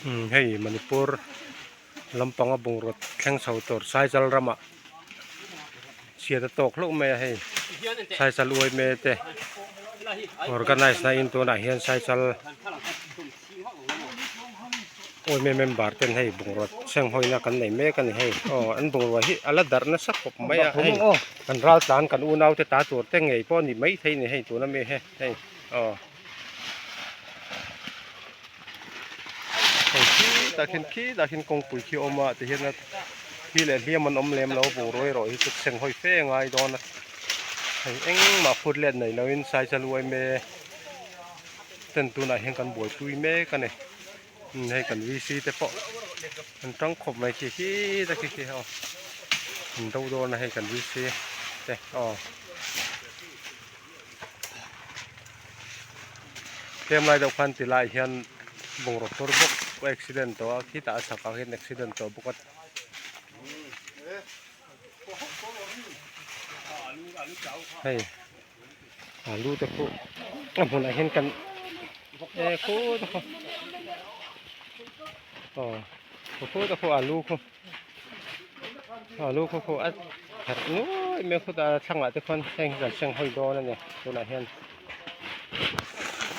Hei Manipur lampanga bungraw thleng chho tur Saizal ramah chhiat a tawk hlauh mai a hei Saizal uai me te organize na in tunah hian Saizal uai me member ten hei bungraw seng hawina kan nei mek a ni hei aw an bungrua hi a la darh nasa khawp mai a hei kan ral tlan kan unau te ta tur te ngei pawh a ni maithei a ni hei tuna mi hi hei aw. Hei khitah khian khitah khian kawngpui khi a awm a tihian a thi leh hliam an awm lem lo bungrua erawh hi chu seng hawi fe a ngai dawn a hei engmah phut let nei loin saisal uaime ten tunah hian kan buaipui mek a ni hei kan VC te pawh an tang khawp mai khi khita khi khi aw an do dawn a hei kan VC te aw. Tlem lai deuh khan ti lai hian bungraw phur bawk accident tawh a khitah a chhakah khian accident tawh bawk a. Hei alu te pawh a hmunah hian kan e khu te khu aw khu te khu alu khu. Alu khaw khaw a that nuai mai a khawtah thlangah te khuan heng hi kan seng hawi dawn a ni tunah hian.